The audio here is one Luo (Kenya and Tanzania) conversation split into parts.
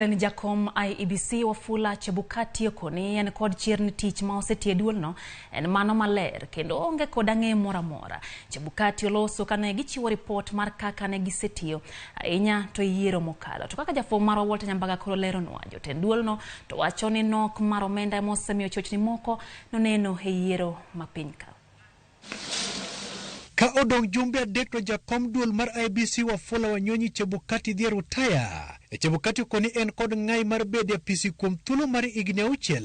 En jakom IEBC Wafula Chebukati okoni en kod chir ni tich ma osetie duolno en mano maler kendo onge kod ang'e moro amora. Chebukati oloso kane gichiwo ripot mar kaka ne gisetiyo ahinya to yiero mokalo. To kaka jafwambo marwa Walter Nyambaga koro leronwa, jotend duolno to wacho ni nok mar omenda ema osemiyo chochni moko noneno e yiero ma piny ka. Ka odong' jumbe 3 to jakom duol mar IEBC Wafula Wanyonyi Chebukati dhi e rutaya. E Chebukati okoni en kod ng'ai mar bedo e apisi kuom thuolo mar higni 6.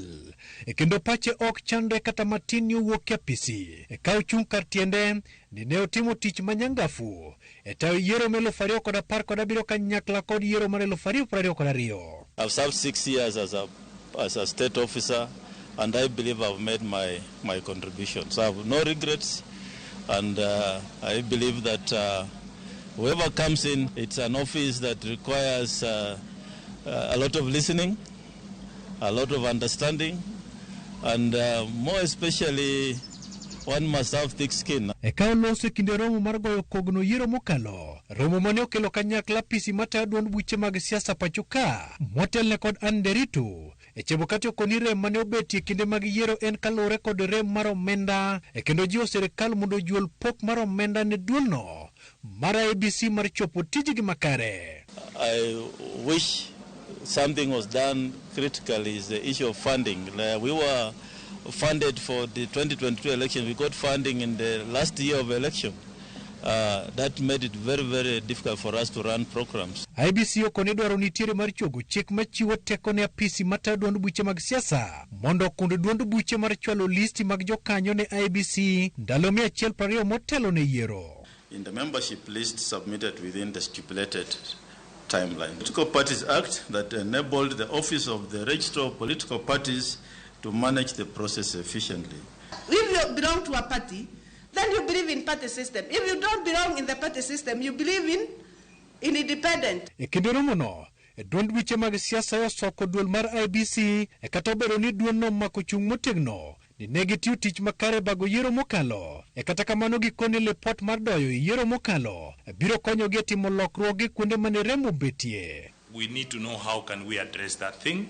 E kendo pache ok chandre kata matin ni owuok e apisi. E ka ochung' kar tiende ni ne otimo tich manyangafu e tayo yiero mar 2017 kanyakla kod yiero mar 2022. I've served 6 years as a state officer, and I believe I've made my contribution. So I have no regrets, and I believe that whoever comes in, it's an office that requires a lot of listening, a lot of understanding, and more especially, one must have thick skin. E ka oloso e kinde romo mar goyo kogno yiero mokalo, romo mane okelo kanyakla apisi matayo duond buche mag siasa pacho ka motelne kod Anne Nderitu. E Chebukati okoni rem mane obetie kinde mag yiero en kaluwore kod rem mar omenda e kendo jiwo sirikal mondo ojuol pok mar omenda ne duolno mar IEBC mar chopo tijgi makare. I wish something was done critically is the issue of funding. We were funded for the 2022 election. We got funding in the last year of election. That made it very, very difficult for us to run programs. IEBC okoni dwaro nitiere mar chogo chik machiwo teko ne apisi matayo duond buche mag siasa mondo okund duond buche mar chwalo listi mag jokanyo ne IEBC ndalo 120 motelo ne yiero. In the membership list submitted within the stipulated timeline. Political Parties Act that enabled the Office of the Registrar of Political Parties to manage the process efficiently. If you belong to a party, then you believe in party system. If you don't belong in the party system, you believe in independent. E kinde romono, e duond buche mag siasa osoko duol mar IEBC e kata obedo ni duolno omako chung' motegno ni ne gitiyo tich makare bago yiero mokalo. E kata kamano gikone lipot mar doyo e yiero mokalo biro konyogi e timo lokruoge kuonde mane rem obetie. We need to know how can we address that thing.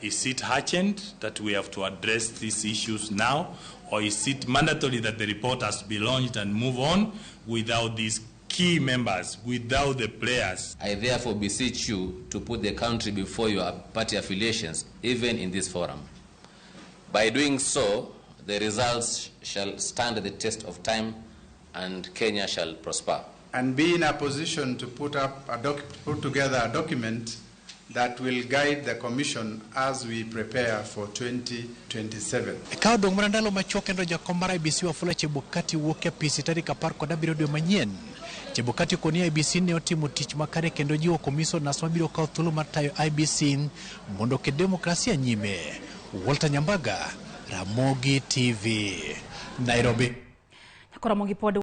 Is it urgent that we have to address these issues now, or is it mandatory that the report has to be launched and move on without these key members, without the players? I therefore beseech you to put the country before your party affiliations, even in this forum. By doing so, the results shall stand the test of time and Kenya shall prosper. And be in a position to put together a document that will guide the Commission as we prepare for 2027. Ka odong' mana ndalo machuok kendo jakom mar IEBC Wafula Chebukati wuok e apisi tarik 17 dwe manyien. Chebukati okoni IEBC ne otimo tich makare kendo jiwo commissioners mabiro kawo thuolo mar tayo IEBC mondo oket demokrasia nyime. Walter Nyambaga, Ramogi TV, Nairobi. Koro Ramogi pod